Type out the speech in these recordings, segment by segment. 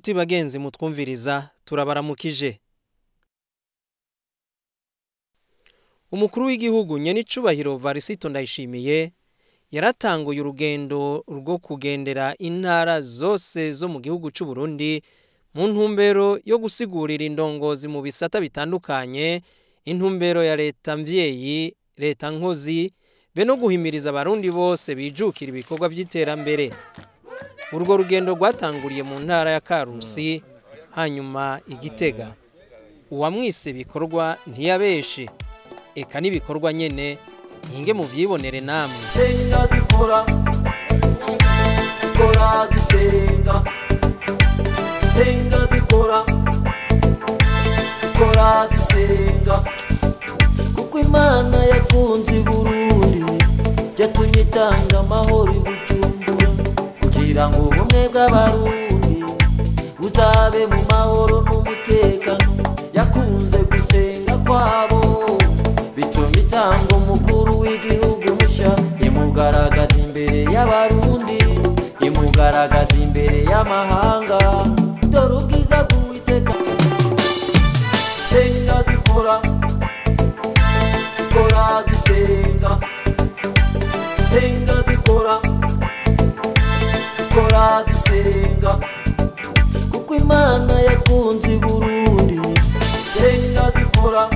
Nshuti bagenzi mutwumviriza, turabaramukije. Umukuru w'igihugu nyenicubahiro Varisito Ndayishimiye yaratanguye urugendo rwo kugendera intara zose zo mu gihugu c'u Burundi mu ntumbero yo gusigurira indongozi mu bisata bitandukanye intumbero ya leta mvyeyi, leta nkozi, be no guhimiriza abarundi bose bijukira ibikorwa vy'iterambere. Urwo rugendo rwatanguriye mu ntara ya Karusi, hanyuma Igitega. Uwamwise ibikorwa ntiyabeshe, eka n'ibikorwa nyene nkinge muvyibonere namwe. Senga dukora, dukora dusenga, senga dukora, dukora dusenga, kuko Imana yakunze Burundi yatumye itanga amahoro i Bujumbura, kugira ngo ubumwe bw'abarundi buzabe mu mahoro n'umutekano. Yakunze gusenga kwabo bituma itanga umukuru w'igihugu mushya, imugaragaza imbere y'abarundi, imugaragaza imbere y'amahanga. Dore ubwiza bw'Uwiteka. Senga dukora, dukora dusenga, senga dukora, dukora dusenga, kuko Imana yakunze Burundi. Senga dukora,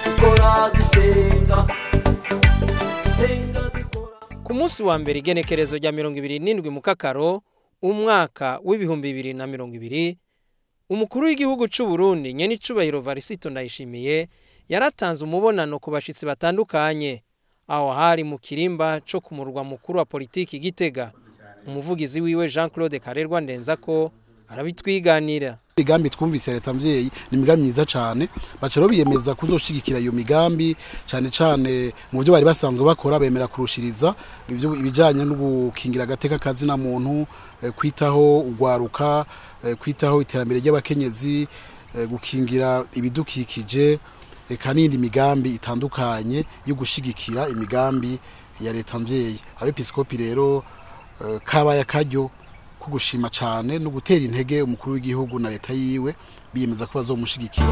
dukora dusenga, senga dukora. Ku munsi wa mbere igenekerezo rya 27 Mukakaro umwaka w'2020, umukuru w'igihugu c'u Burundi nyenicubahiro Varisito Ndayishimiye yaratanze umubonano ku bashitsi batandukanye. Aho hari mu kirimba co ku murwa mukuru wa politiki Gitega. Umuvugizi wiwe Jean Claude Karerwa Ndenzako arabitwiganira. Imigambi twumvise leta mvyeyi ni imigambi myiza cane, baca rero biyemeza kuzoshigikira iyo migambi cane cane mu byo bari basanzwe bakora, bemera kurushiriza ibyo ibijanye no gukingira agateka kazina muntu, kwitaho ugwaruka, kwitaho iterambere ry'abakenyezi, gukingira ibidukikije, eka n'indi migambi itandukanye yo gushigikira imigambi ya leta mvyeyi. Abepiskopi rero kabaye akaryo ko gushima cane no gutera intege umukuru w'igihugu na leta yiwe, biyemeza ko bazomushigikira.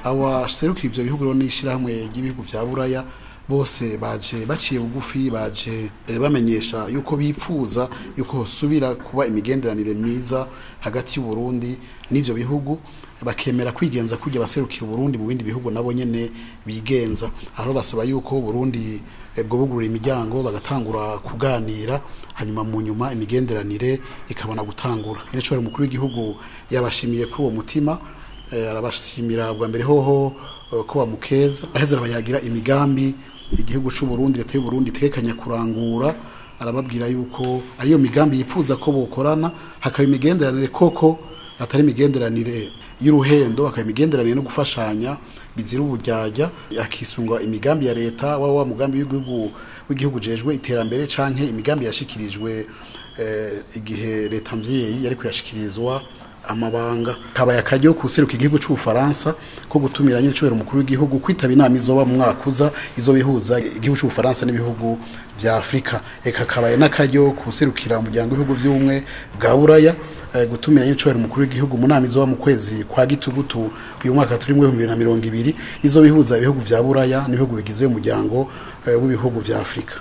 Abaserukira ivyo bihugu rero n'ishirahamwe ry'ibihugu vya Buraya bose baje baciye bugufi, baje bamenyesha yuko bipfuza yuko hosubira kuba imigenderanire myiza hagati y'u Burundi n'ivyo bihugu, bakemera kwigenza kujya baserukira Burundi mu bindi bihugu nabo nyene bigenza. Aho basaba yuko Burundi bwo bugurura imiryango bagatangura kuganira, hanyuma mu nyuma imigenderanire ikabona gutangura. Nyene umukuru w'igihugu yabashimiye kuri uwo mutima, arabashimira bwa mbere hoho ko bamukeza, aheza arabayagira imigambi igihugu c'u Burundi, leta y'u Burundi itegekanya kurangura. Arababwira yuko ariyo migambi yipfuza ko bokorana, hakaba imigenderanire koko atari imigenderanire y'uruhendo, hakaba imigenderanire no gufashanya bizira uburyarya, akisunga imigambi ya leta wa mugambi w'igihugu jejwe iterambere canke imigambi yashikirijwe igihe leta mvyeyi yari kuyashikirizwa amabanga. Kabaye akaryo kuseruka igihugu c'u Bufaransa ko gutumira nyine cubera umukuru w'igihugu kwitaba inama izoba mu mwaka uza izobihuza igihugu c'u Bufaransa n'ibihugu vya Afrika. Eka kabaye n'akaryo kuserukira umuryango w'ibihugu vy'ubumwe bwa Buraya gutumira nyine cubera umukuru w'igihugu mu nama izoba mu kwezi kwa Gitugutu uyu mwaka turimo 2020 izobihuza ibihugu vya Buraya n'ibihugu bigize umuryango w'ibihugu vya Afrika.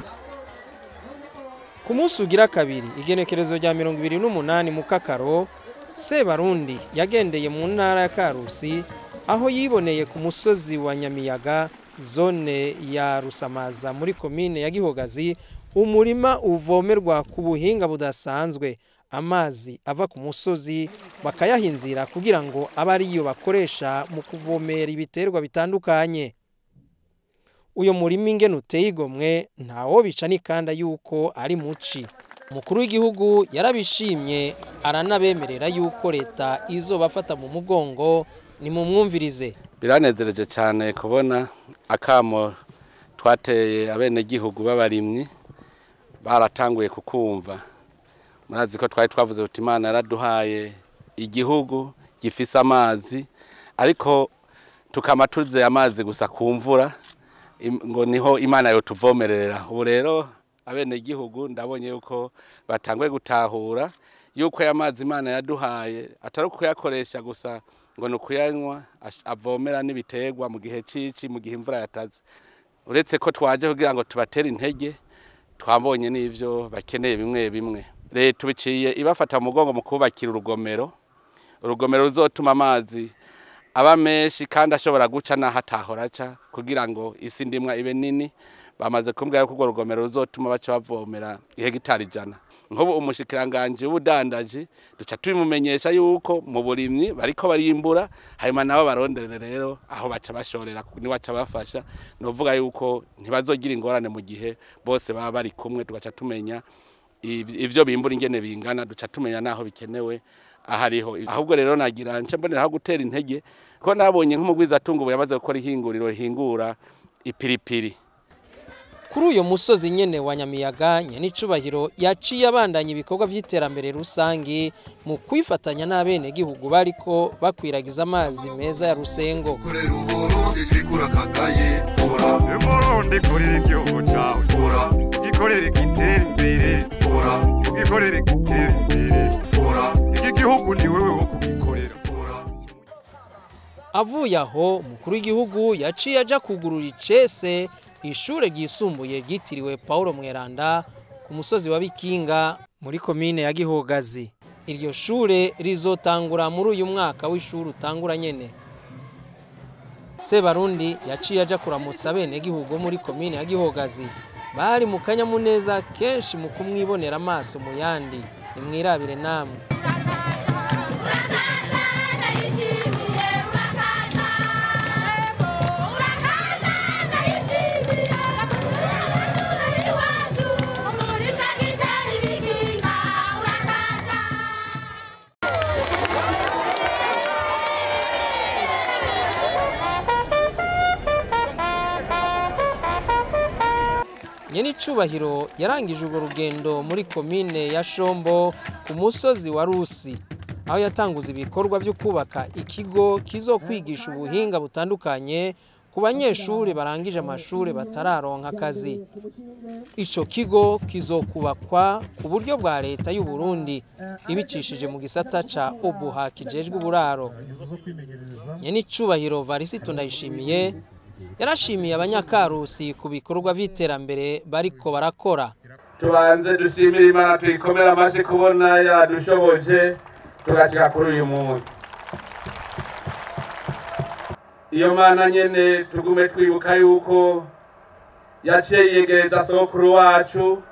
Ku munsi ugira kabiri igenekerezo rya 28 Mukakaro, Sebarundi yagendeye mu ntara ya Karusi aho yiboneye ku musozi wa Nyamiyaga, zone ya Rusamaza muri komine ya Gihogazi, umurima uvomerwa ku buhinga budasanzwe. Amazi ava ku musozi bakayahinzira kugira ngo abe ariyo bakoresha mu kuvomera ibiterwa bitandukanye. Uyo murima ingene uteye igomwe ntawo bica n'ikanda yuko ari muci. Umukuru w'igihugu yarabishimye aranabemerera yuko leta izobafata mu mugongo. Nimumwumvirize. Biranezereje cyane kubona akamo twateye abenegihugu b'abarimyi baratanguye kukumva. Murazi ko twari twavuze uti Imana yaraduhaye igihugu gifise amazi, ariko tukama tuze amazi gusa ku mvura ngo niho Imana yotuvomerera. Ubu rero Abenegihugu ndabonye yuko batanguye gutahura yuko aya mazi Imana yaduhaye atari kuyakoresha gusa ngo ni ukuyanywa, avomera n'ibiterwa mu gihe cici, mu gihe imvura yataze. Uretse ko twaje kugira ngo tubatere intege, twabonye n'ivyo bakeneye bimwe bimwe. Leta biciye ibafata mu mugongo mu kubakira urugomero, urugomero ruzotuma amazi aba menshi kandi ashobora guca n'aho atahora aca kugira ngo isi ndimwa ibe nini. Bamaze kumbwira ko urwo rugomero ruzotuma baca bavomera ihegitari 100. Nk'ubu umushikiranganje w'ubudandaji duca tubimumenyesha yuko mu burimyi bariko barimbura, hanyuma nabo barondere rero aho baca bashorera ni baca bafasha. Novuga yuko ntibazogira ingorane mu gihe bose baba bari kumwe, tugaca tumenya ivyo bimbura ingene bingana, duca tumenya naho bikenewe ahariho. Ahubwo rero nagira nce mbonera aho gutera intege ko nabonye nk'umugwiza tungo yamaze gukora ihinguriro rihingura ipiripiri. Kuri uyo musozi nyene wa Nyamiyaga, nyenicubahiro yaciye abandanya ibikorwa vy'iterambere rusangi mu kwifatanya n'abenegihugu bariko bakwiragiza amazi meza ya Rusengo. Avuye aho, umukuru w'igihugu yaciye aja kugurura icese ishure ryisumbuye ryitiriwe Paulo Mweranda ku musozi wa Bikinga muri komine ya Gihogazi. Iryo shure rizotangura muri uyu mwaka w'ishuri utangura nyene. Sebarundi yaciye aja kuramutsa abenegihugu muri komine ya Gihogazi bari mu kanyamuneza kenshi mu kumwibonera amaso mu yandi. Nimwirabire namwe. Nyenicubahiro yarangije urwo rugendo muri komine ya Shombo ku musozi wa Rusi, aho yatanguza ibikorwa byo kubaka ikigo kizokwigisha ubuhinga butandukanye ku banyeshuri barangije amashuri batararonka akazi. Ico kigo kizokubakwa ku buryo bwa leta y'u Burundi ibicishije mu gisata ca Obuha kijejwe uburaro. Nyenicubahiro Varisito Ndayishimiye yarashimiye abanyakarusi ku bikorwa vy'iterambere bariko barakora. Tubanze dushimire Imana tuyikomera amashi kubona yadushoboje tugashika kuri uyu munsi. Iyo Mana nyene tugume twibuka yuko yaciye yegereza sokuru wacu,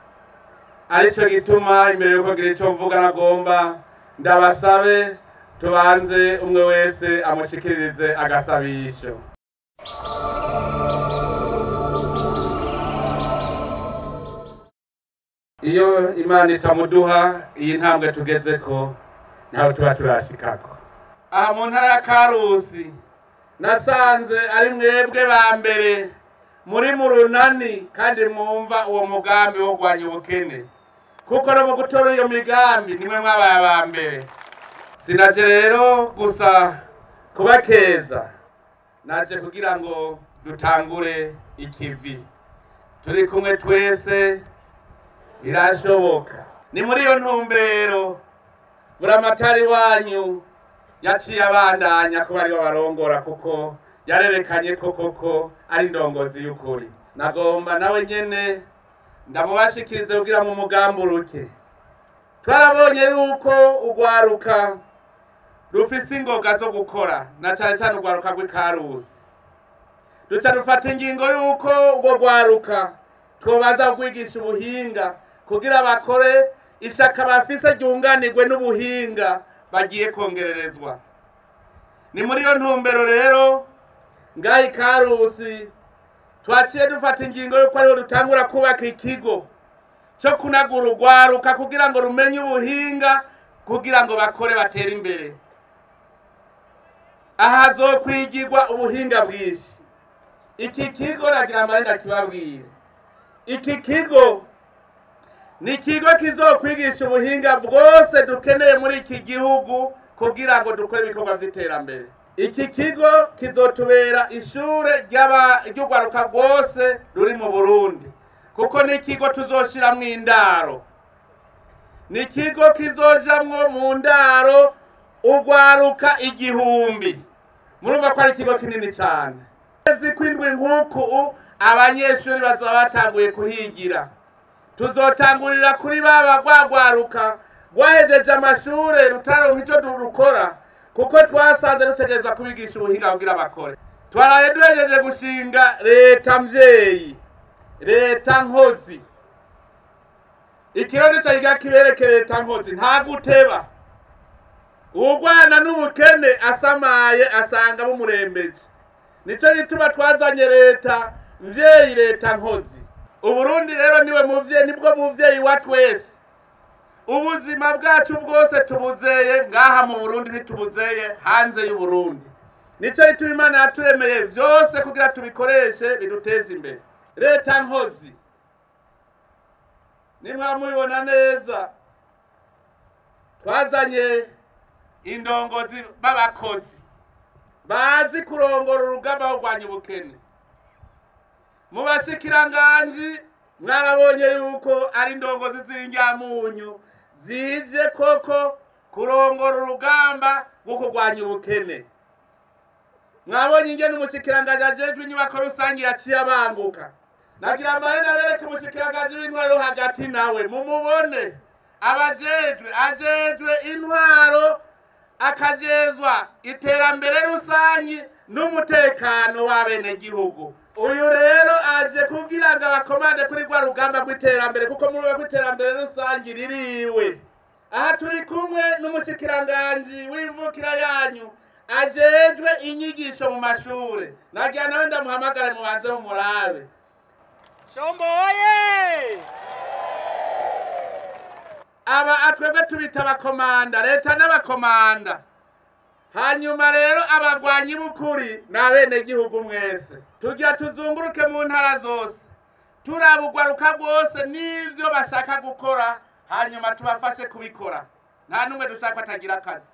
arico gituma imbere yuko ngira ico mvuga nagomba ndabasabe tubanze umwe wese amushikiririze agasabisho. Iyo Imana itamuduha iyi ntambwe tugezeko ntaho tuba turashikako. Aha mu ntara ya Karusi nasanze ari mwebwe ba mbere muri mu runani kandi mwumva uwo mugambi wo kurwanya ubukene, kuko no mu gutora iyo migambi nimwe mwabaye aba mbere. Sinaje rero gusa kubakeza, naje kugira ngo dutangure ikivi turi kumwe twese, birashoboka. Ni muri iyo ntumbero buramatari wanyu yaciye abandanya kuba ariwe barongora, kuko yarerekanye ko koko ari indongozi y'ukuri. Nagomba nawe nyene ndamubashikirize kugira mu mugamburuke. Twarabonye yuko urwaruka rufise ingoga zo gukora, na cane cane urwaruka rw'Ikarusi. Duca dufata ingingo yuko urwo rwaruka twobaza kwigisha ubuhinga kugira bakore ishaka bafise ryunganirwe n'ubuhinga bagiye kongererezwa. Ni muri iyo ntumbero rero ngaha Ikarusi twaciye dufata ingingo yuko ariho dutangura kubaka ikigo cyo kunagura urwaruka kugira ngo rumenye ubuhinga, kugira ngo bakore batere imbere. Aha hazokwigirwa ubuhinga bwinshi. Iki kigo nagira amahenda kibabwira, iki kigo ni ikigo kizokwigisha ubuhinga bwose dukeneye muri iki gihugu kugira ngo dukore ibikorwa vy'iterambere. Iki kigo kizotubera ishure ry'urwaruka rwose ruri mu Burundi, Kuko ni ikigo tuzoshiramwo indaro, ni ikigo kizojamwo mu ndaro urwaruka 1000. Murumva ko ari ikigo kinini cyane. Kwezi kw'indwi nk'uku abanyeshuri bazoba batanguye kuhigira. Tuzotangurira kuri baba rwagwaruka rwahejeje amashure rutaronka ico rukora, kuko twasanze rutegereza kubigisha ubuhinga kugira bakore. Twaraye duhejeje gushinga leta mvyeyi, leta nkozi. Ikirori cyo kibereke leta nkozi nta guteba. Urwana n'ubukene asamaye asanga bumurembeje. Nico gituma twazanye leta mvyeyi, leta nkozi. Uburundi rero niwe muvyeyi, nibwo muvyeyi wa twese. Ubuzima bwacu bwose tubuzeye ngaha mu Burundi, ntitubuzeye hanze y'u Burundi. Nico gituma Imana yaturemeye vyose kugira tubikoreshe biduteze imbere. Leta nkozi nimwamubibona neza, twazanye indongozi b'abakozi bazi kurongora urugamba rwo kurwanya ubukene. Mu bashikiranganji mwarabonye yuko ari indongozi z'indyamunyu zije koko kurongora urugamba rwo kurwanya ubukene. Mwabonye ingene umushikiranganji ajejwe inyubako rusange yaciye abanguka. Nagira mbare nabereke umushikiranganji w'intwaro hagati nawe mumubone, abajejwe ajejwe intwaro akajezwa iterambere rusangi n'umutekano w'abenegihugu. Uyu rero aje kugira ngo abakomande kuri rwa rugamba rw'iterambere, kuko muri rwa iterambere rusangi ririwe. Aha turi kumwe n'umushikiranganji w'imvukira yanyu ajejwe inyigisho mu mashure. Nagira nawe ndamuhamagare mubanze mumurabe. Shombo oye! Aba atwebwe tubita abakomanda, leta n'abakomanda. Hanyuma rero abagwanyi b'ukuri n'abenegihugu mwese. Tugira tuzunguruke mu ntara zose, turabugwaruka rwose n'ivyo bashaka gukora, hanyuma tubafashe kubikora. Nta n'umwe dushaka atagira akazi,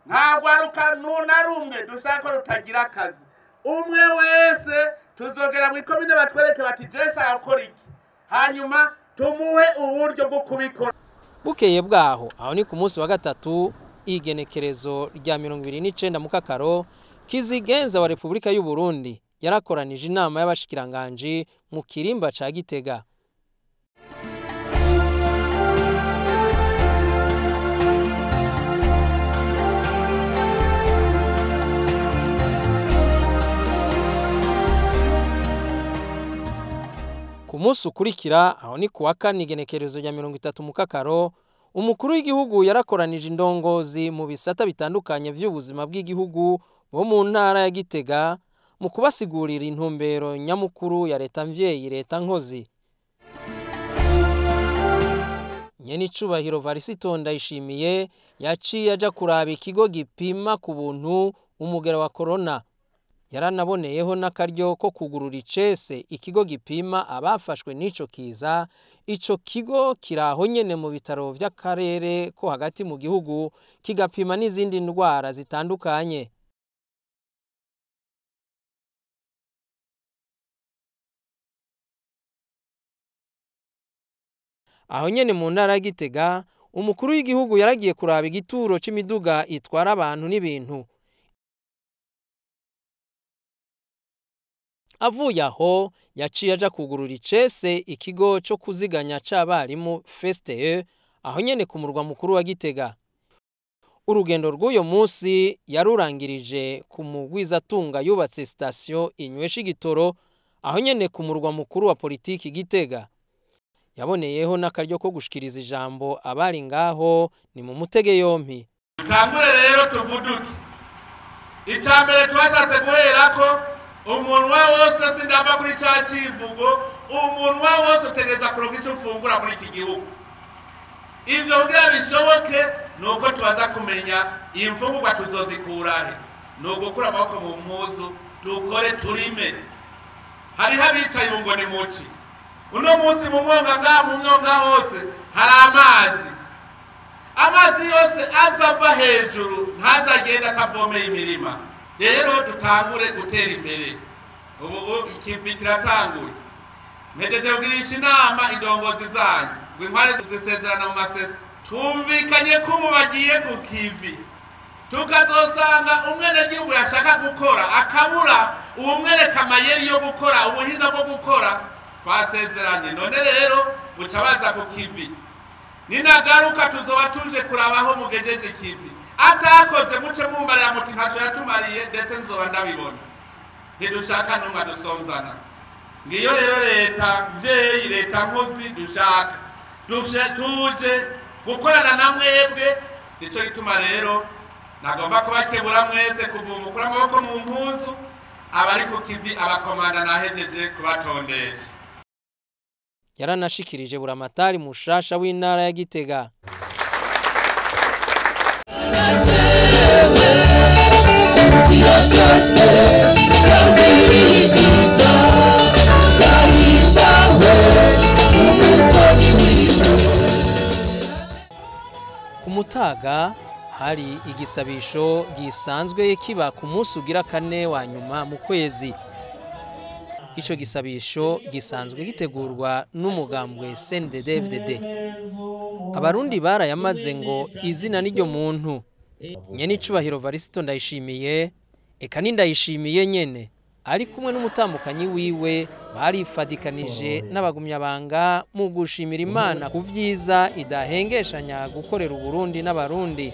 nta gwaruka na rumwe dushaka rutagira akazi. Umwe wese tuzogera mu ikomine batwereke bati je nshaka gukora iki, hanyuma tumuhe uburyo bwo kubikora. Bukeye bwaho, aho ni ku munsi wa gatatu igenekerezo rya 29 Mukakaro, Kizigenza wa Republika y'u Burundi yarakoranije inama y'abashikiranganji mu kirimba ca Gitega. Ku munsi ukurikira, aho ni kuwa kane igenekerezo rya 30 Mukakaro, umukuru w'igihugu yarakoranije indongozi mu bisata bitandukanye vy'ubuzima bw'igihugu bo mu ntara ya Gitega mu kubasigurira intumbero nyamukuru ya leta mvyeyi, leta nkozi. Nyenicubahiro Varisito Ndayishimiye yaciye aja kuraba ikigo gipima ku buntu umugera wa corona. Yaranaboneyeho n'akaryo ko kugurura icese ikigo gipima abafashwe n'ico kiza. Ico kigo kiraho nyene mu bitaro vy'akarere ko hagati mu gihugu, kigapima n'izindi ndwara zitandukanye. Aho nyene mu ntara ya Gitega, umukuru w'igihugu yaragiye kuraba igituro c'imiduga itwara abantu n'ibintu. Avuye aho yaciye aja kugurura icese ikigo co kuziganya c'abarimu FSTE, aho nyene ku murwa mukuru wa Gitega. Urugendo rw'uyo munsi yarurangirije ku mugwizatunga yubatse sitasiyo inywesha igitoro, aho nyene ku murwa mukuru wa politiki Gitega. Yaboneyeho n'akaryo ko gushikiriza ijambo abari ngaho ni mu mutege yompi. Dutangure rero tuvuduke. Icambere twashatse guherako, umunwa wose sindava kuri ca civugo, umunwa wose utegereza kuronka ico ufungura muri iki gihugu. Ivyo kugira bishoboke nuko tubaza kumenya imfungurwa tuzozikurahe. Ni ugukura amaboko mu mpuzu, dukore turime. Hariho abicaye ubu ngo ni muci. Uno munsi mu mwonga ngaha, mu mwonga hose hari amazi. Amazi yose aza ava hejuru ntazagenda atavomeye imirima. Rero dutangure gutera imbere. Ubu ikivi kiratanguye. Mpejeje kugirisha inama indongozi zanyu ngo inkware zisezerana mu masese. Twumvikanye ko ubu bagiye ku kivi, tukazosanga umwenegihugu yashaka gukora akabura uwumwereka amayeri yo gukora, ubuhinga bwo gukora. Twasezeranye none rero buca baza ku kivi. Ninagaruka tuzoba tuje kuraba aho mugejeje kivi. Atakoze muce mumbarira muti ntacyo yatumariye, ndetse nzoba ndabibona. Ntidushaka n'umwe adusonzana. Ngiyo rero leta mvyeyi, leta nkozi dushaka, tuje gukorana na mwebwe. Nico gituma rero nagomba kubakebura mwese kuva umukura amaboko mu mpuzu. Abari ku kivi abakomanda nahejeje kubatondesha. Yaranashikirije buramatari mushasha w'intara ya Gitega. Ku Mutaga hari igisabisho gisanzwe kiba ku munsi ugira kane wa nyuma mu kwezi. Ico gisabisho gisanzwe gitegurwa n'umugambwe CNDD-FDD. Abarundi barayamaze ngo izina n'iryo muntu. Nyene icubahiro Varisito Ndayishimiye, eka ni Ndayishimiye nyene ari kumwe n'umutambukanyi wiwe barifadikanije n'abagumyabanga mu gushimira Imana ku vyiza idahengeshanya gukorera Uburundi n'abarundi.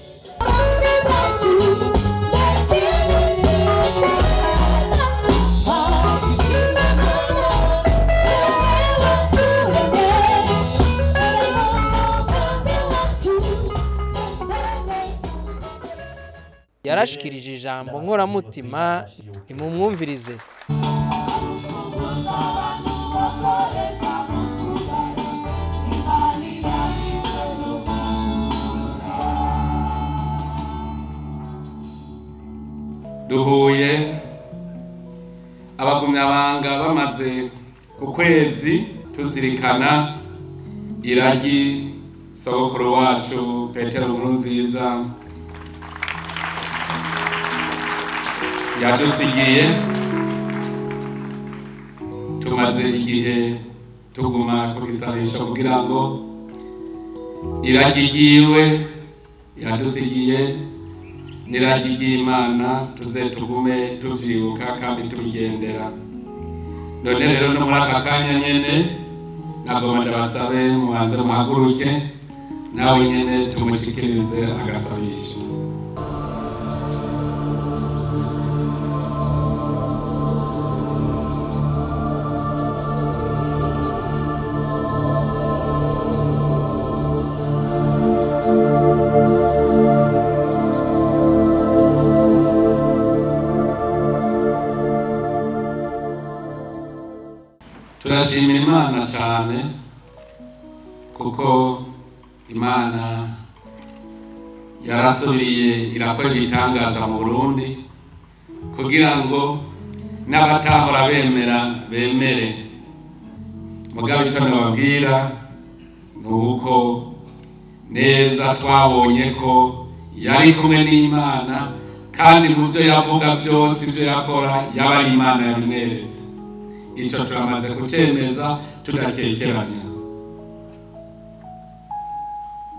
Yarashikirije ijambo nkoramutima, nimumwumvirize. Duhuye abagumyabanga bamaze ukwezi tuzirikana iragi sogokuru wacu Petero Nkurunziza yadusigiye. Tumaze igihe tuguma ku gisabisho kugira ngo iragi ryiwe yadusigiye n'iragi ry'Imana tuze tugume tuvyibuka kandi tubigendera. None rero no muri aka kanya nyene nagomba ndabasabe mubanze muhaguruke, nawe nyene tumushikirize agasabisho. Turashimira Imana cyane kuko Imana yarasubiriye irakora ibitangaza mu Burundi kugira ngo n'abatahora bemera bemere. Mugabo icyo nababwira ni uko neza twabonye ko yari kumwe n'Imana, kandi mu byo yavuga byose ibyo yakora yaba ari Imana yabimweretse. Ico turamaze kucemeza tudakekeranya.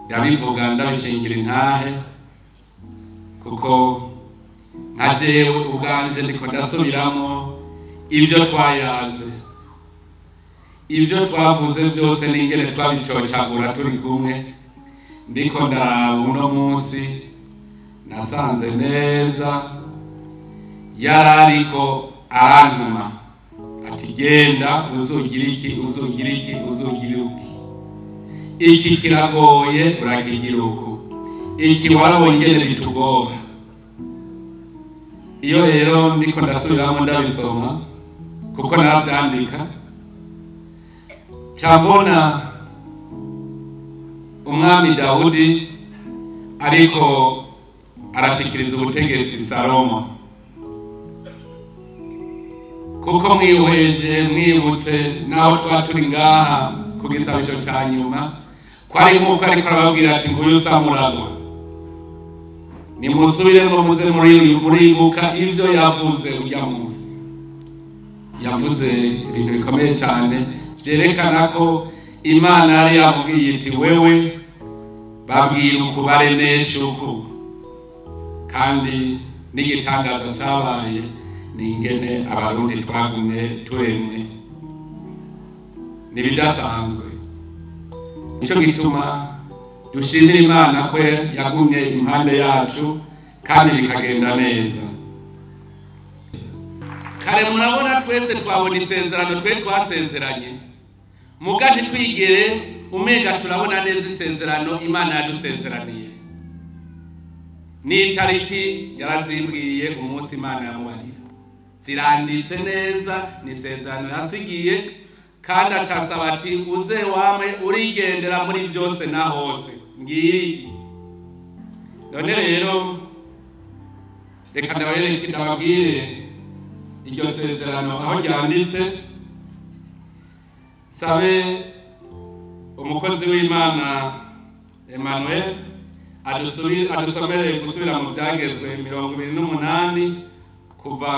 Ndabivuga ndabishingira intahe kuko nka jewe ubwanje ndiko ndasubiramo ivyo twayaze, ivyo twavuze byose n'ingene twabicocagura turi kumwe. Ndiko ndaraba uno munsi nasanze neza yarariko arantuma ati genda uzugira iki, uzugira iki, uzugira uki, iki kiragoye urakigira uku, iki warabongene bitugora. Iyo rero ndiko ndasubiramo ndabisoma kuko naravyandika, cyambona umwami Dawudi ariko arashikiriza ubutegetsi Salomo, kuko mwihweje mwibutse naho twaturi ngaha ku gisabisho ca nyuma kwari nk'uko ariko arababwira ati nguyu samuragwa, nimusubiremo muze muribuka ivyo yavuze urya munsi. Yavuze ibintu bikomeye cyane Vyerekana ko Imana yari yamubwiye iti wewe babwira ukubaremesha uku. Kandi n'igitangaza cabaye ni ingene Abarundi twagumye turemye, nibidasanzwe. Nico gituma dushimira Imana ko yagumye impande yacu kandi bikagenda neza. Kare murabona twese twabona isezerano twe twasezeranye, muga ntitwigere umenga turabona neza isezerano Imana yadusezeraniye. N'itariki yarazimbwiye umunsi Imana yamubarira, ziranditse neza, ni isezerano yasigiye. Kandi acasaba ati uze wame urigendera muri byose na hose ngiri. None rero reka ndabereke ndababwire iryo sezerano aho ryanditse. Sabe umukozi w'Imana Emmanuel adusomere gusubira mu Byagezwe 28 kuva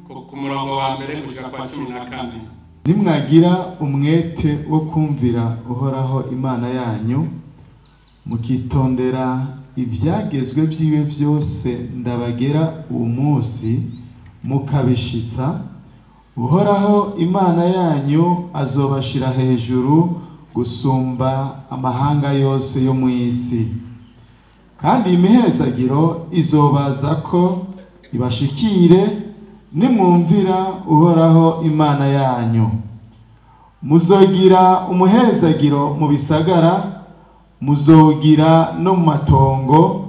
ku murongo wa mbere gushika kwa 14. Nimwagira umwete wo kumvira Uhoraho Imana yanyu, mukitondera ibyagezwe byiwe byose ndabagera uwo munsi, mukabishitsa, Uhoraho Imana yanyu azobashira hejuru gusumba amahanga yose yo mu isi. Kandi imihezagiro izobaza ko ibashikire nimwumvira Uhoraho Imana yanyu. Muzogira umuhezagiro mu bisagara, muzogira no mu matongo.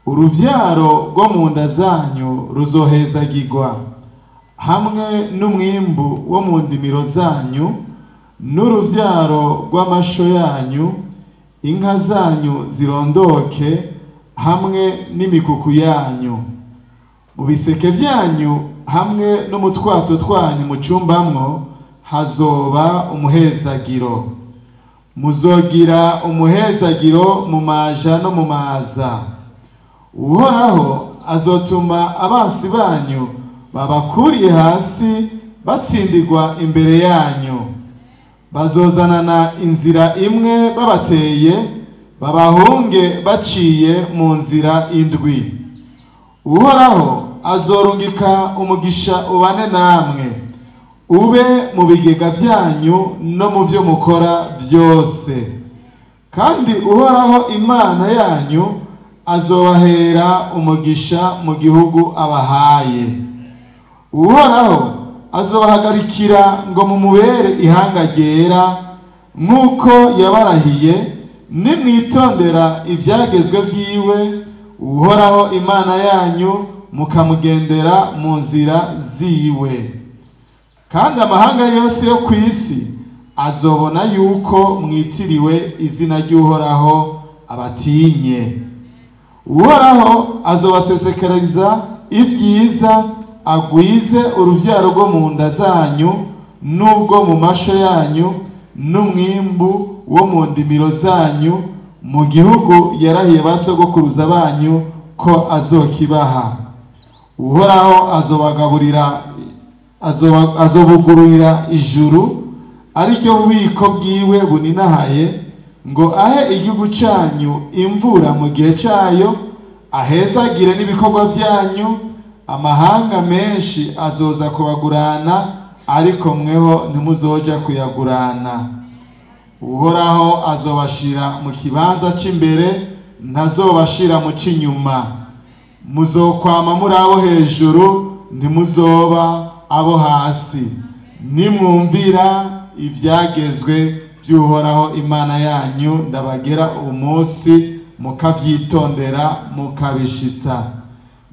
Uruvyaro rwo mu nda zanyu ruzohezagirwa, hamwe n'umwimbu wo mu ndimiro zanyu, n'uruvyaro rw'amasho yanyu, inka zanyu zirondoke, hamwe n'imikuku yanyu. Mu biseke byanyu hamwe no mu twato twanyu mucumbamwo hazoba umuhezagiro. Muzogira umuhezagiro mu maja no mu maza. Uhoraho azotuma abansi banyu babakuriye hasi batsindirwa imbere yanyu. Bazozanana inzira imwe babateye, babahunge baciye mu nzira indwi. Uhoraho azorungika umugisha ubane namwe, ube mu bigega byanyu no mu byo mukora byose. Kandi Uhoraho Imana yanyu azobahera umugisha mu gihugu abahaye. Uhoraho azobahagarikira ngo mumubere ihanga ryera, nk'uko yabarahiye. Nimwitondera ibyagezwe byiwe Uhoraho Imana yanyu, mukamugendera mu nzira ziwe. Kandi amahanga yose yo ku isi azobona yuko mwitiriwe izina ry'Uhoraho abatinye. Uhoraho azobasesekereza ibyiza, agwize uruvyaro rwo mu nda zanyu n'ubwo mu masho yanyu, n'umwimbu wo mu ndimiro zanyu, mu gihugu yarahiye basogokuruza banyu ko azokibaha. Uhoraho azobagaburira, azobugururira ijuru, ariryo bubiko bwiwe buninahaye, ngo ahe igihugu cyanyu imvura mu gihe cyayo, ahezagire n'ibikorwa byanyu. Amahanga menshi azoza kubagurana, ariko mweho ntimuzoja kuyagurana. Uhoraho azobashira mu kibanza cy'imbere, ntazobashira mu cy'inyuma. Muzokwama muri abo hejuru, ntimuzoba abo hasi. Nimwumvira ibyagezwe by'Uhoraho Imana yanyu ndabagera umunsi, mukabyitondera mukabishitsa.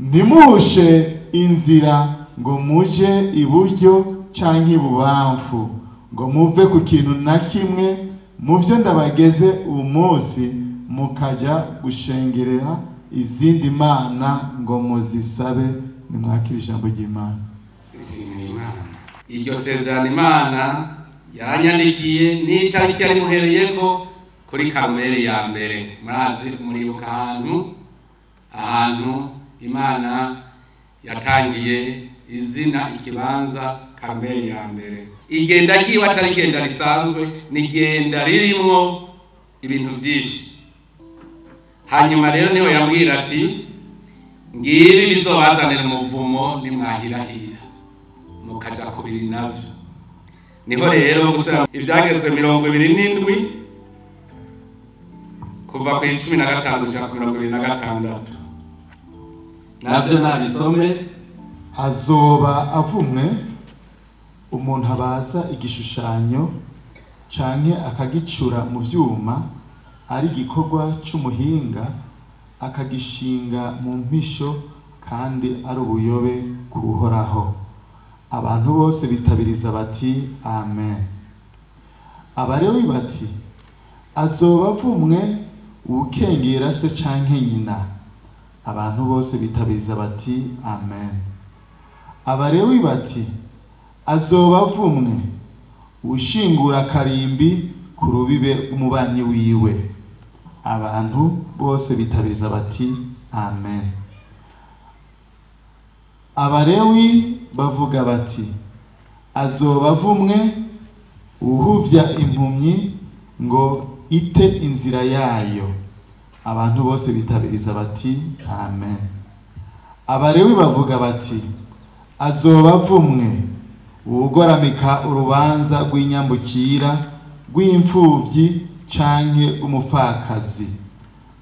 Ntimuhushe inzira ngo muje iburyo canke ibubamfu, ngo muve ku kintu na kimwe mu byo ndabageze umunsi, mukaja gushengerera izindi mana ngo muzisabe. Nimwakire ijambo ry'Imana. Iryo sezerano Imana yanyandikiye n'itariki yari muhereyeko kuri Karumeli ya mbere. Murazi, muribuka ahantu Imana yatangiye izina ikibanza Karumeli ya mbere. Igenda ryiwe atari igenda risanzwe, ni igenda ririmwo ibintu byinshi. Hanyuma rero niho yambwira ati ngibi bizobazanira umuvumo nimwahirahira mukaja kubiri navyo. Niho rero gusubira ivyagezwe 27 kuva ku 15 gushika ku 26 navyo nabisome. Azoba avumwe umuntu abaza igishushanyo canke akagicura mu vyuma, ari igikorwa c'umuhinga, akagishinga mu mpisho, kandi ari ubuyobe kuhoraho. Abantu bose bitabiriza bati amen. Abalewi bati azoba avumwe uwukengera se canke nyina. Abantu bose bitabiriza bati amen. Abalewi bati azoba avumwe ushingura karimbi ku rubibe umubanyi wiwe. Abantu bose bitabiriza bati amen. Abalewi bavuga bati azoba avumwe uhuvya impumyi ngo ite inzira yayo. Abantu bose bitabiriza bati amen. Abalewi bavuga bati azoba avumwe uwugoramika urubanza rw'inyambukira rw'imfuvyi canke umupfakazi.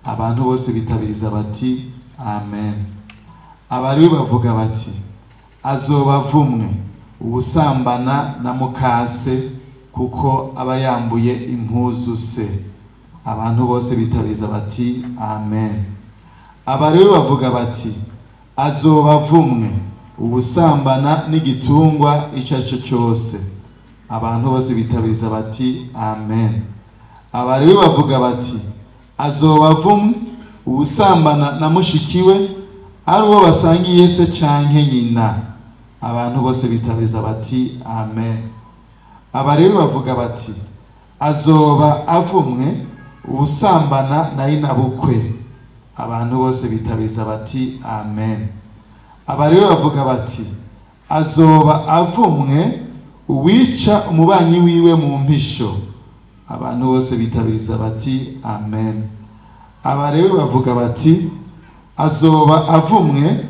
Abantu bose bitabiriza bati amen. Abalewi bavuga bati azoba avumwe uwusambana na mukase, kuko aba yambuye impuzu se. Abantu bose bitabiriza bati amen. Abalewi bavuga bati azoba avumwe uwusambana n'igitungwa ico ari cyo cyose. Abantu bose bitabiriza bati amen. Abalewi bavuga bati azoba avumwe uwusambana na mushikiwe, ari uwo basangiye se canke nyina. Abantu bose bitabiriza bati amen. Abalewi bavuga bati azoba avumwe uwusambana na inabukwe. Abantu bose bitabiriza bati amen. Abalewi bavuga bati azoba avumwe uwica umubanyi wiwe mu mpisho. Abantu bose bitabiriza bati amen. Abalewi bavuga bati azoba avumwe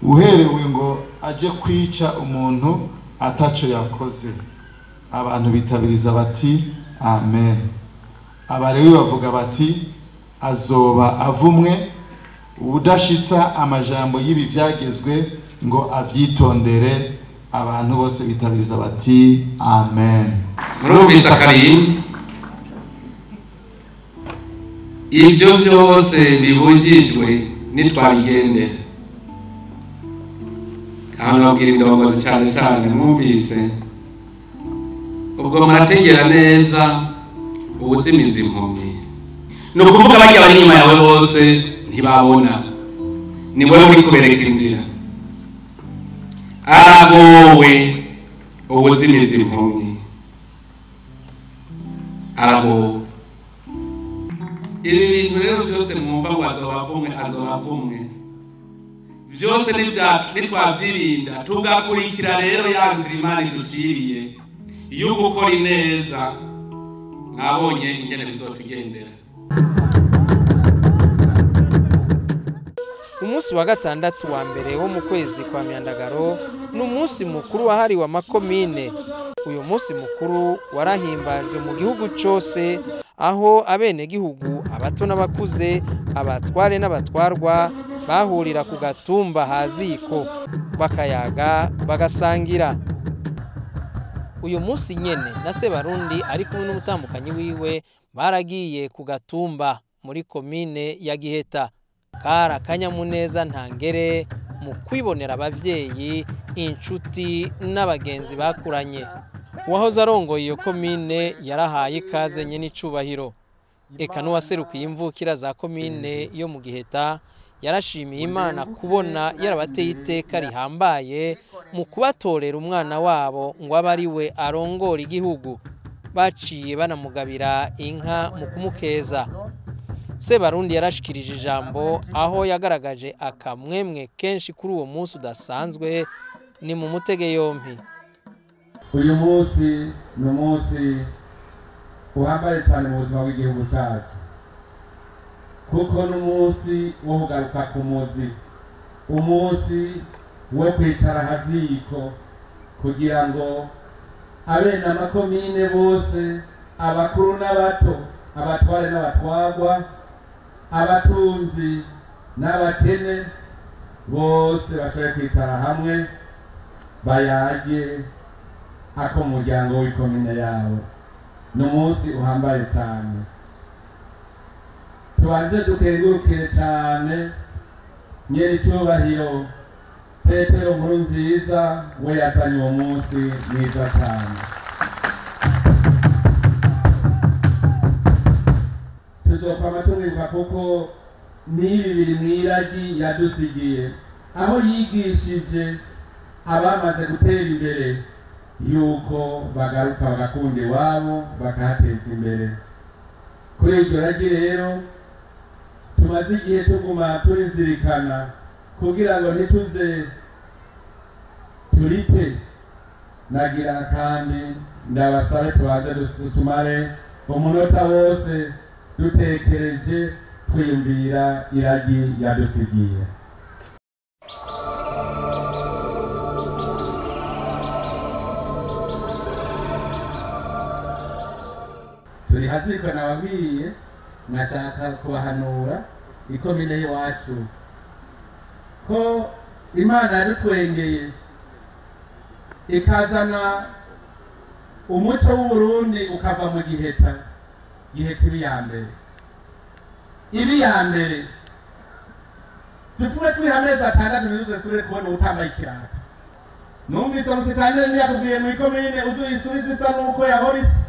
uherewe ngo aje kwica umuntu ataco yakoze. Abantu bitabiriza bati amen. Abalewi bavuga bati azoba avumwe udashitsa amajambo y'ibi byagezwe ngo avyitondere. Abantu bose bitabiriza bati amen. Murumvise akarimbi? Ivyo vyose bibujijwe nitwabigendera. Kandi babwira indongozi cyane cyane mwumvise, ubwo murategera neza uwuzimiza impumyi. Ni ukuvuga bajya bari inyuma yawe bose ntibabona, ni wowe uri kubereka inzira. Aragowe uwuzimiza impumyi, aragowe. Ibi bintu rero byose mwumva ngo azobavumwe azobavumwe, byose nitwavyirinda tugakurikira rero ya nzira Imana iduciriye iyo gukora ineza, mwabonye ingene bizotugendera. Umunsi wa gatandatu wa mbere wo mu kwezi kwa Myandagaro ni umunsi mukuru wahariwe amakomine. Uyu munsi mukuru warahimbajwe mu gihugu cyose, aho abenegihugu abato n'abakuze, abatware n'abatwarwa bahurira ku gatumba haziko bakayaga bagasangira. Uyu munsi nyene na Sebarundi ari kumwe n'umutambukanyi wiwe baragiye ku gatumba muri komine ya Giheta. Kara akanyamuneza ntangere mu kwibonera abavyeyi, inshuti n'abagenzi bakuranye. Uwahoze arongoye iyo komine yarahaye ikaze nyene icubahiro. Eka n'uwaserukiye imvukira za komine yo mu Giheta yarashimiye Imana kubona yarabateye iteka rihambaye mu kubatorera umwana wabo ngo abe ari we arongora igihugu. Baciye banamugabira inka mu kumukeza. Sebarundi yarashikirije ijambo aho yagaragaje akamwemwe kenshi kuri uwo munsi udasanzwe. Ni mu mutege yompi. Uyu munsi ni umunsi uhambaye cyane mu buzima bw'igihugu cyacu, kuko n'umunsi wo kugaruka ku muzi, umunsi wo kwicara haziko kugira ngo abene amakomine bose, abakuru n'abato, abatware n'abatwagwa, abatunzi n'abakene bose bashobore kwicara hamwe bayage ako muryango w'ikomine yabo. Ni umunsi uhambaye cyane. Tubanze dukengurukire cyane nyiricyubahiro Petero Nkurunziza, we yazanye uwo munsi mwiza cyane. Tuzokwama tumwibuka kuko n'ibi biri mw'iragi yadusigiye, aho yigishije abamaze gutera imbere yuko bagaruka bagakunda iwabo bakahateza imbere. Kuri iryo ragi rero tumaze igihe tuguma turizirikana kugira ngo ntituze turite. Nagira kandi ndabasabe tubanze tumare umunota wose dutekereje twiyumvira iragi yadusigiye. Turi haziko nababwiye, nashaka kubahanura ikomine y'iwacu ko Imana yadutwengeye ikazana umuco w'Uburundi ukava mu Giheta. Giheta ibi ya mbere, ibi ya mbere dufume turi amezi 6 ntituzesubire kubona utambaye ikirato. Numvise musitani ntiyakubwiye mu ikomine uzuyisubize isa n'uko yahora isa,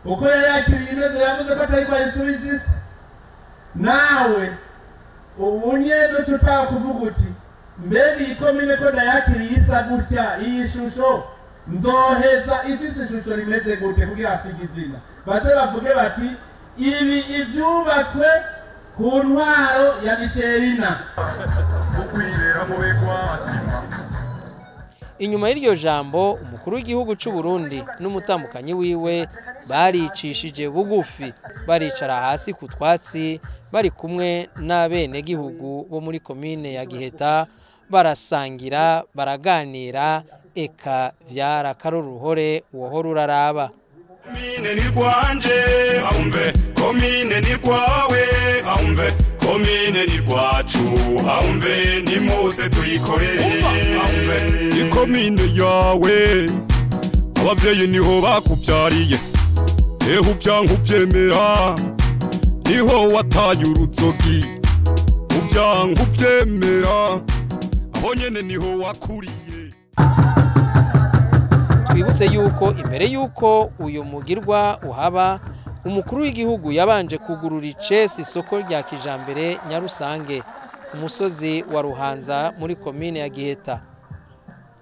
uko yayakiriye imeze, yavuze ko atari kwayisubije isa. Nawe ubunye n'ucutaha kuvuga uti mbega iyi komine ko ndayakiriye isa gutya, iyi shusho nzoheza ifise ishusho rimeze gute kugira hasige izina, baze bavuge bati ibi ivyubatswe ku ntwaro ya Misherina. Inyuma y'iryo jambo umukuru w'igihugu c'u Burundi n'umutambukanyi wiwe baricishije bugufi, baricara hasi ku twatsi bari kumwe n'abenegihugu bo muri komine ya Giheta, barasangira baraganira, eka vyara karuruhore wohora uraraba. Komine ni rwanje aumve, komine ni rwawe aumve, komine ni rwacu aumve, nimuze tuyikorere aumve. Ikomine yawe abavyeyi niho bakuvyariye, ehe uvyanka uvyemera niho wataye uruzogi, uvyanka uvyemera aho nyene niho wakuriye. Twibutse yuko imbere yuko uyu mugirwa uhaba, umukuru w'igihugu yabanje kugurura icesi isoko rya kijambere Nyarusange umusozi wa Ruhanza muri komine ya Giheta.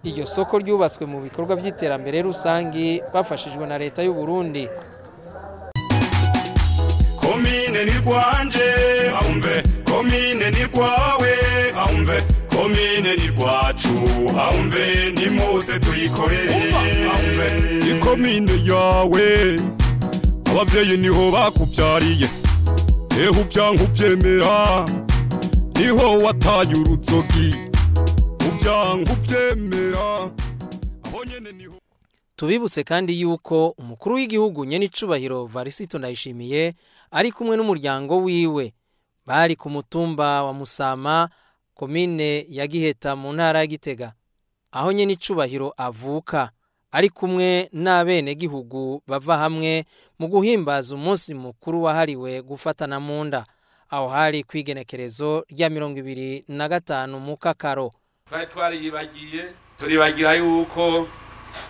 Iryo soko ryubatswe mu bikorwa by'iterambere rusangi bafashijwe na leta y'u Burundi. Komine ni rwanje aumve, komine ni rwawe aumve, komine ni rwacu aumve, nimuze tuyikorere aumve. Ikomine yawe abavyeyi niho bakuvyariye, ehe uvyanka uvyemera niho wataye uruzogi, uvyanka uvyemera aho nyene niho. Tubibutse kandi yuko umukuru w'igihugu nyenicubahiro Varisito Ndayishimiye ari kumwe n'umuryango wiwe bari ku mutumba wa Musama, komine ya Giheta mu ntara ya Gitega, aho nyenicubahiro avuka, ari kumwe n'abenegihugu bava hamwe mu guhimbaza umunsi mukuru wahariwe gufatana mu nda, aho hari kwigenekerezo rya 25 Mukakaro. Twari twariyibagiye, turibagira yuko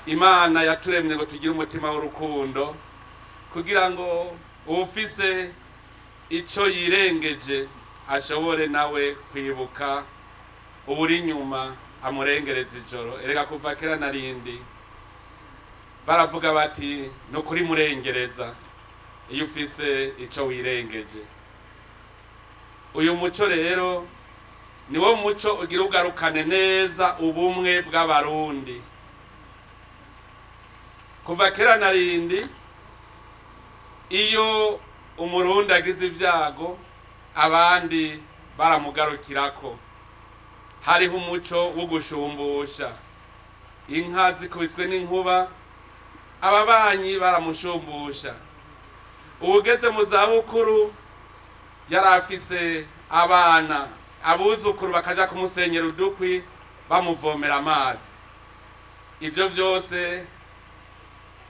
Imana yaturemye ngo tugire umutima w'urukundo, kugira ngo ufise ico yirengeje ashobore nawe kwibuka uburi inyuma amurengereza ijoro. Erega kuva kera narindi baravuga bati no kuri murengereza iyo ufise ico wirengeje. Uyu muco rero niwo muco ugira ugarukane neza ubumwe bw'abarundi. Kuva kera na rindi, iyo umurundi agize ibyago abandi baramugarukirako. Hariho umuco wo gushumbusha. Inka zikubiswe n'inkuba, ababanyi baramushumbusha. Uwugeze mu zabukuru yari afise abana, abuzukuru bakaja kumusenyera udukwi bamuvomera amazi. Ivyo vyose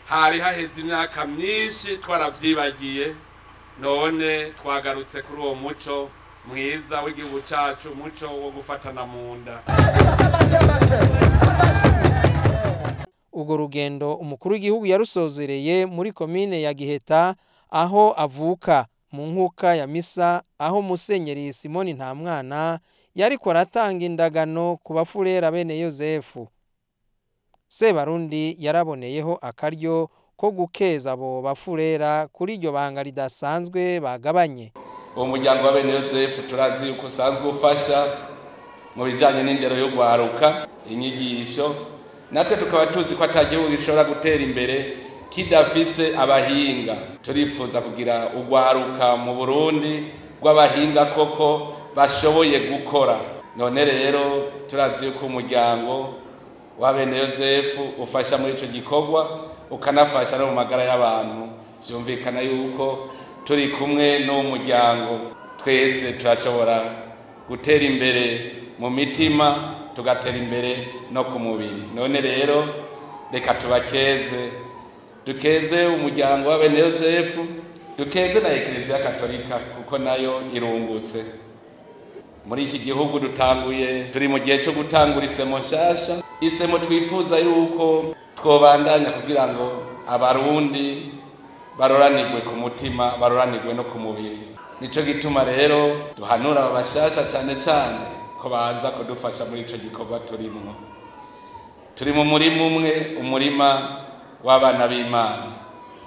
hari haheze imyaka myinshi twaravyibagiye, none twagarutse kuri uwo muco mwiza w'igihugu cacu, umuco wo gufatana mu nda. Urwo rugendo umukuru w'igihugu yarusozereye muri komine ya Giheta aho avuka, mu nkuka ya misa aho Musenyeri Simoni Ntamwana yariko aratanga indagano ku bafurera bene Yozefu. Sebarundi yaraboneyeho akaryo ko gukeza abo bafurera kuri iryo banga ridasanzwe bagabanye. Uwo muryango wa bene Yozefu turazi yuko usanzwe ufasha mu bijanye n'indero yo gwaruka, inyigisho. Natwe tukaba tuzi ko ata gihugu gishobora gutera imbere kidafise abahinga. Turifuza kugira ugwaruka mu Burundi rw'abahinga koko bashoboye gukora. None rero turazi yuko umuryango wa bene Yozefu ufasha muri ico gikorwa, ukanafasha no mu magara y'abantu. Vyumvikana yuko turi kumwe n'uwo muryango twese turashobora gutera imbere mu mitima, tugatera imbere no ku mubiri. None rero reka tubakeze, dukeze umuryango wa bene Yozefu, dukeze na Eklezia Katolika kuko nayo irungutse. Muri iki gihugu dutanguye, turi mu gihe cyo gutangura isemo nshasha, isemo twifuza yuko twobandanya kugira ngo abarundi baroranirwe ku mutima, baroranirwe no ku mubiri. Nico gituma rero duhanura aba bashasha cane cane ko baza kudufasha muri ico gikorwa turimwo. Turi mu murima umwe, umurima w'abana b'Imana.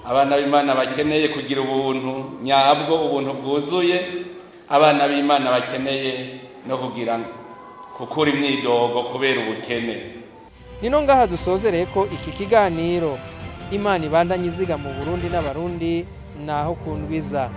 Abana b'Imana bakeneye kugira ubuntu nyabwo, ubuntu bwuzuye. Abana b'Imana bakeneye no kugira kukura imyidogo kubera ubukene. Nino ngaha dusozereye ko iki kiganiro. Imana ibandanye iziga mu Burundi n'abarundi naho kundwiza.